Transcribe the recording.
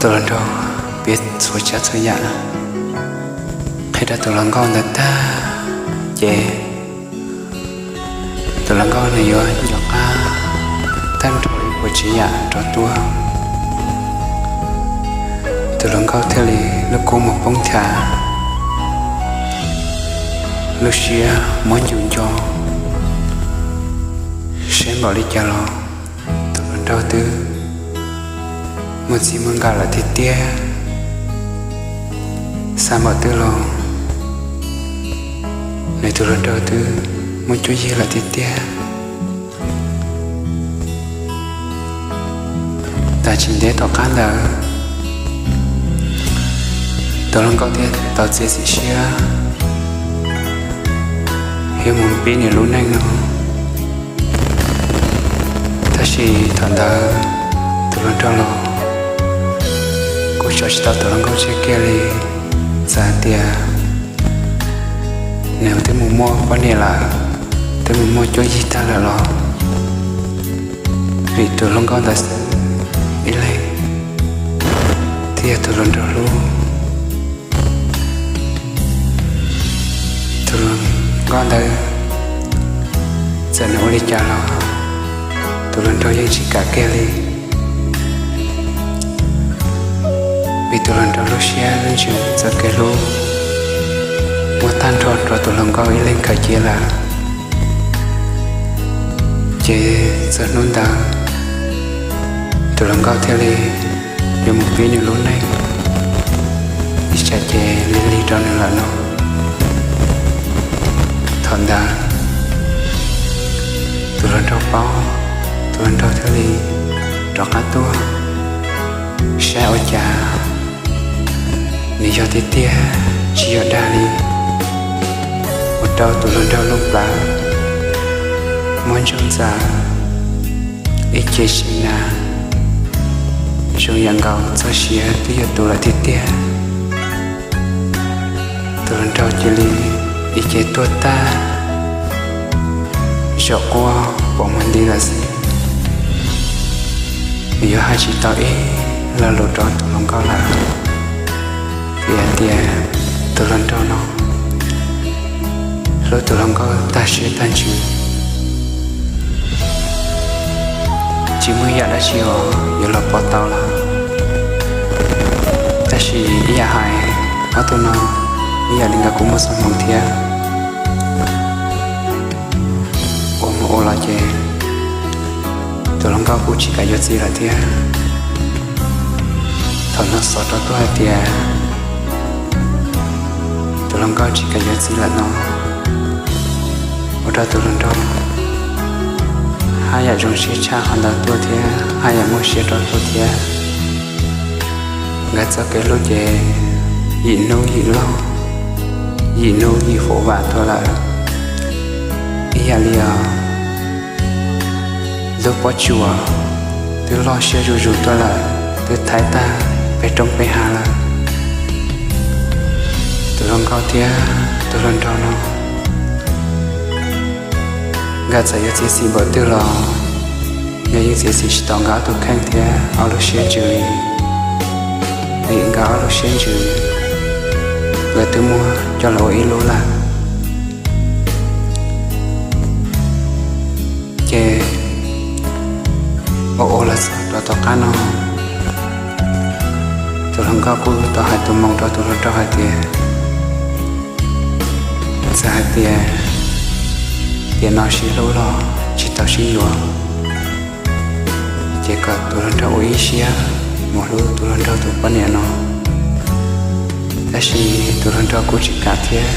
Tus hluas nraug piav txhua tsav txhua yam qhia rau tus hluas nkauj ntawd tag, ces tus hluas nkauj nws yuav nco qab tag nrho ib puas tsav yam rau tuaj. Tus hluas nkauj thiaj li lub kua muag poob nthav, lub siab muab ncus nco, saib npaum li cas los tus hluas nraug twb muaj txij muaj nkawm lawm tiag tiag. Xav npaum twg los nws tus hluas nraug twb muaj cuab yig lawm tiag tiag. Tag tsis ntev tom qab ntawd, tus hluas nkauj thiaj tau txiav txim siab yuav mus pib nws lub neej no. Tab sis thaum ntawd tus hluas nraug los kuj tso tsis tau tus hluas nkauj tseg kiag li. Txawm hais tias nws twb mus muaj poj niam lawm, twb mus muaj cuab yig tag lawm los, vim tus hluas nkauj ntawd xwb ib leeg thiaj yog tus hluas nraug hlub. Tus hluas nkauj ntawd txawm nws ua li cas los tus hluas nraug yeej tsis kam kiag li, vim tus hluas nraug lub siab lub ntsws txoj kev hlub muab tag nrho rau tus hluas nkauj ib leeg khaws cia lawm. Ces txog hnub ntawd tus hluas nkauj thiaj li yuav mus pib nws lub neej, ib tsam ces lig lig rau nws lawm no. Thaum ntawd tus hluas nraug paub, tus hluas nraug thiaj li rov qab tuaj saib ua cas nws yog tiag tiag tsis yog dag li. Ua rau tus hluas nraug lub plawv muab ntsoog txawv ib ce si na, zoo yam nkaus txoj sia twb yog tus lawm tiag tiag. Tus hluas nraug cia li ib ce tuag tag, zaum quaj poob muag nti lawm xwb. Nws yuav hais tsis tau ib lo lus rau tus hluas nkauj lawm, vim hais tias tus hluas nraug no hlub tus hluas nkauj tag siab tag ntsws, tsis muaj yam dab tsi uas yuav los pov tau lawm. Tab sis ib yam hais, ob tug no ib yam li nkawd kuj muaj txoj hmoov thiab. Ua mus ua los ces tus hluas nkauj kuj tsis kam yuav txiv lawm thiab. Thaum no xov rau tuaj hais tias tus hluas nkauj tsis kam yuav txiv lawm no, ua rau tus hluas nraug haj yam zoo siab tshaj qhov ntawd tuaj thiab haj yam muaj siab rau tuaj thiab. Nkawd txoj kev hlub ces yim hnub yim loj, yim hnub yim huv vam tuaj lawm. Ib yam li os, lub pob tsuas twb loj siab zuj zus tuaj lawm, twb thaiv tag peb roob peb hav lawm. Tus hluas nkauj thiab tus hluas nraug no, nkawd txawm yuav txiav txim npaum twg los nkawd yeej txiav txim tsis tau nkawd ob tug kheej thiab ob lub siab ntsws li. Vim nkawd ob lub siab ntsws nkawd twb muab coj los ua ib lub lawm. Ces ua ua los txog rau tom qab no, tus hluas nkauj kuj tau hais tus moo rau tus hluas nraug hais tias, txawm hais tias tiam no sib hlub los tsis tau sib yuav, ces kom tus hluas nraug ua ib siab mus hlub tus hluas nraug tus poj niam no. Tab sis tus hluas nraug kuj tsis kam thiab,